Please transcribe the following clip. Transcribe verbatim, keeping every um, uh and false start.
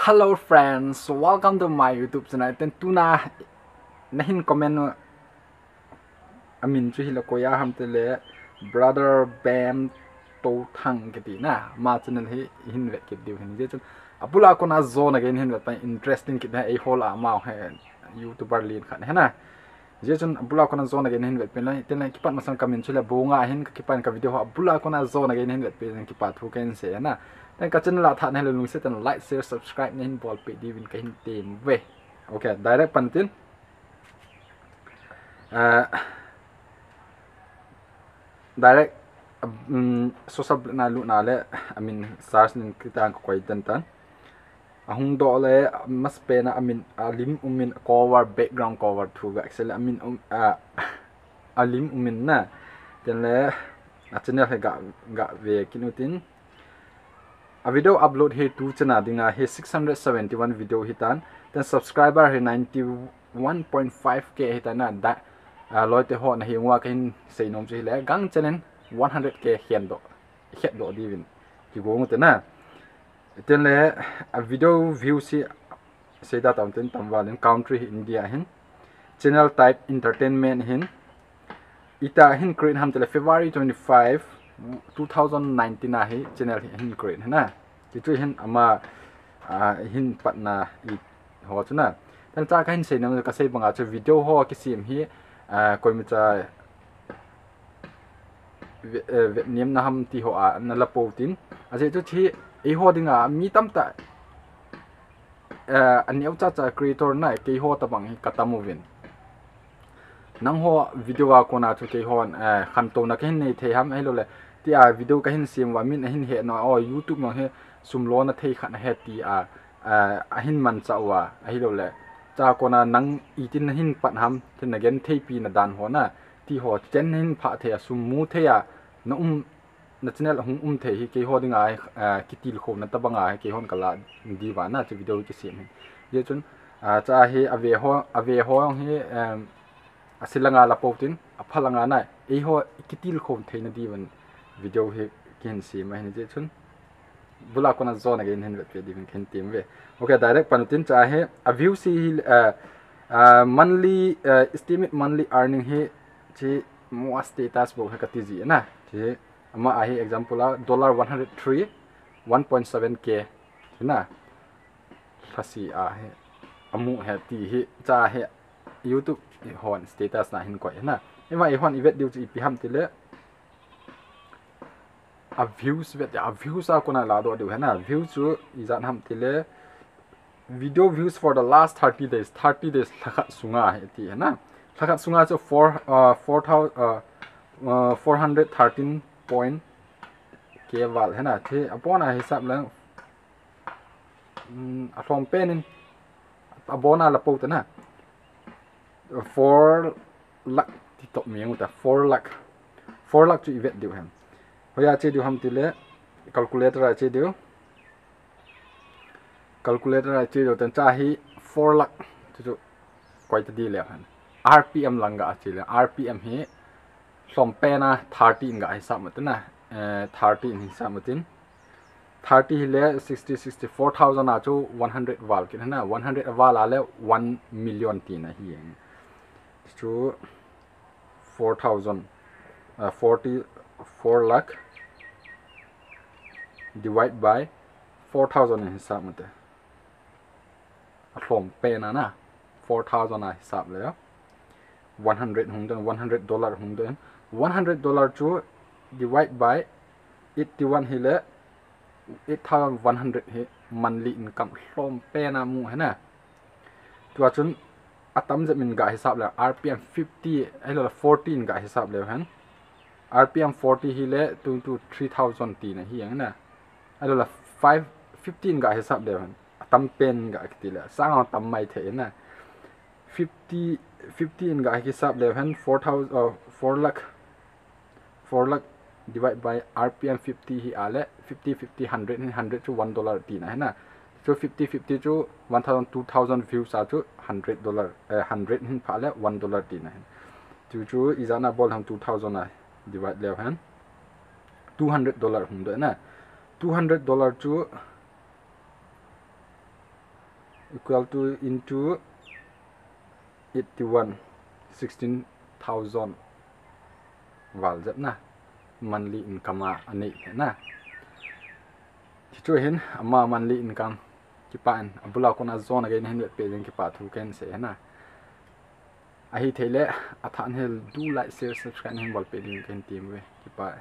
Hello friends, welcome to my YouTube channel. Ten tuna nahin comment u amin chu hile koi a ham tile Brother Bem Tothang kiti na. Ama channel hi hin vet kit diu hin je chun. Abula kona jona gei hin vet pa interesting kit na eiho lah a ama hi YouTuber lien khat hi na. Je chun abula kona jona gei hin vet pe lai. Ten kipat masang comment chu le bonga hin ka kipan ka video ho abula kona jona gei hin vet pe kipa thu kahin sei na. Ten ka channel a tha na hile lungset ten like, share, subscribe nahin bol pe diuvin kahin tem ve. Okay, direct pan tin. Ah, direct um, social na lu na le amin search nin kitan ko koi tan tan. Ahung doh le mas pe na amin alim umin cover background cover thu ga actually amin um a alim umin na. Ten le a channel he ga ga ve kinu tin. A video upload hi tu chana dinga hi six hundred seventy one video hi tan. Ten subscriber hi ninety one point five K hi tan na da. Uh, loite ho na hi ngwa kahin sei nom chu hi le gang channel one hundred K hian do. Hiat do diuvin. Ki gong te na. Ten le a video view si Seida tam ten tam valin country hi India hin. Channel type entertainment hin. Ita hin create ham tile February twenty five, two thousand nineteen a hi channel hi hin create hina. Kichu hin ama uh, hin patna i ho chu na. Tan cha kahin sei nam ka sei banga chu video ho kisem hi uh, koima cha Vietnam na ham ti ho a na la po tin. A je chu thi eiho dinga mi tam ta a neo cha cha creator na keiho ta bang hi ka tam uvin. Nang ho video a kona chu keiho khanto na kahin nei thei ham ahilou le ti a video kahin sem va min ahin he na o YouTube ma he sum lo na thei khat na he ti a ahin man cha uva ahilou le cha kona nang itin na hin pat ham tin na gen thei pi na dan ho na ti ho chen hin pha thei a sum mu thei a na um na channel hung um thei hi keiho dinga kitil kho na ta banga hi keihon kala diva na chu video kisem hi. Je chun cha hi ave ho ave ho hi asilanga la po tin aphalanga na eiho kitil kho thei na divan video hi kihin sem ahin je chun. Bula kona jona gei hin vet pe diuvin kahin tem ve. Okay, direct pan tin cha hi a view si hi uh, uh, monthly uh, estimate monthly earning hi chi mo status bo ka ti ji na. Chi ama a hi example a dollar one hundred three, one point seven K. Chi na. Lhasi a hi amu he ti hi cha hi YouTube hon status na hin koi na. Ima i hon i vet diu chi ipi ham tile a views vet a views a kona la do diu hena views chu ijat ham tile video views for the last thirty days, thirty days lhakhat sunga he ti hena lhakhat sunga chu four uh, four thousand uh, uh, four hundred thirteen point K val hena thi apona hisap lang um, a hlom penin abona la po tena four lakh ti top mi ta four lakh four lakh chu i vet diu hem. Hoya che diu ham tile calculator a che diu calculator a che diu tan cha hi four lakh chu chu koi ta di le han R P M lang ga che le R P M hi hlom pena thirty in ga hisap ma tena eh, thirty in hisap ma tin thirty hi le sixty sixty four thousand a chu one hundred val kin na one hundred a val a le one million ti na hi chu four thousand uh, forty four lakh divide by four thousand in hisap mate a hlom pena na four thousand a hisap le one hundred hung den one hundred dollar hung den one hundred dollar chu divide by eighty one hi le eight thousand one hundred hi monthly income hlom pena mu hena. Tua chun atam jep in ga hisap le R P M fifty ahilou le forty in ga hisap le hen. R P M forty hi le two to three thousand ti na hi yang na. Ahilou le five fifty in ga hisap le hen. Atam pen ga kiti le sang atam mai the na. Fifty fifty in ga hisap le hen four thousand uh, four lakh four lakh divide by R P M fifty hi a le fifty fifty hundred hi hundred chu one dollar ti na hena. Chu fifty fifty chu one thousand two thousand views a chu hundred dollar eh, hundred hin pha le one dollar ti na hena. Chu chu ijana bol ham two thousand a divide le hen two hundred dollar hung do na. Two hundred dollar chu equal to into eighty one, sixteen thousand val jep na, monthly income a anei hi na. Hichu hin ama monthly income, kipah in abula kona jona gei nahin vetpeh jing kipah thu kahin sei hi na. Ahi theile athah nahi le do, like, share, subscribe nahin bolpeh ding kahin tem uve. Kipah e.